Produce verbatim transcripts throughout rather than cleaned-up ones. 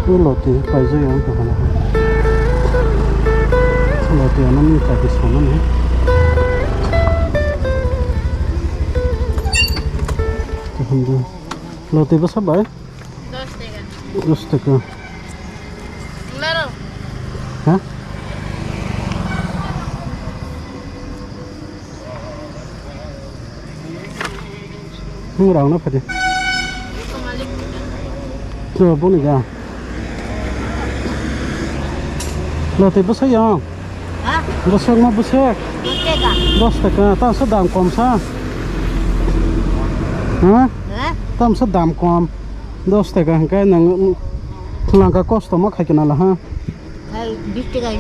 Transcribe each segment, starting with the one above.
Loti paijak ya wngkha hwnwi. Loti ano nini chakri sanani. Loti bwsa bai? Dos taka. Dos taka. Nang laro? Ha? Nwng rang no phadi. To boni ga. Loti bwswk ya? Ha? Bwswk ma bwswk? Dos taka. Dos taka, ta sa dam kom sa. Ha? Ha? Tam sa dam kom. Dos taka hwnkhe nwng langka kosto ma khai kana la ha? Hai, bis taka.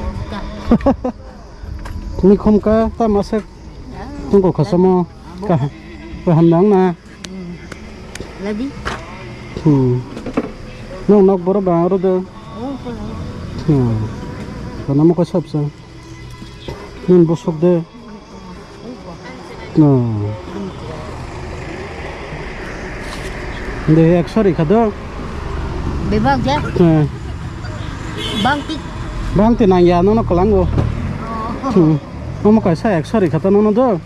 Ni khum ka tam aswk. Tungko khasamo. Ka, kaham nang na. Labi. Hmm. Nong nok boro ba oro de. Oh, pala. Hmm. Kana mo ko sab sa. Nin bosok de. No. De ek sori kha do. Bebak ja. Hmm. Bangti. Bangti nang ya no no kalango. Oh. Hmm. Omo kaisa ek sori kha ta no no do.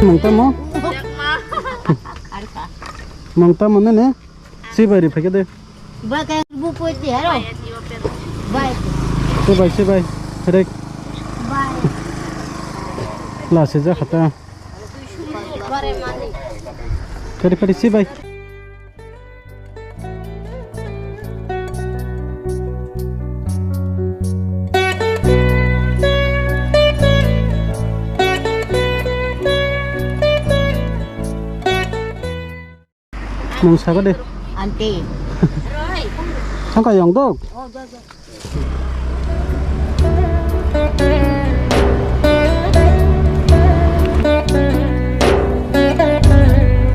Mung tamo? Mung tamo nene? Sibai ri phai khe de. Bai khe bu pui ti haro. Bai. Sibai, sibai. Rek. Bai. La se ja khata. Bare mani. Kari kari sibai. Mung sago de. Ante. Thangka yong dok. Oh, do, do.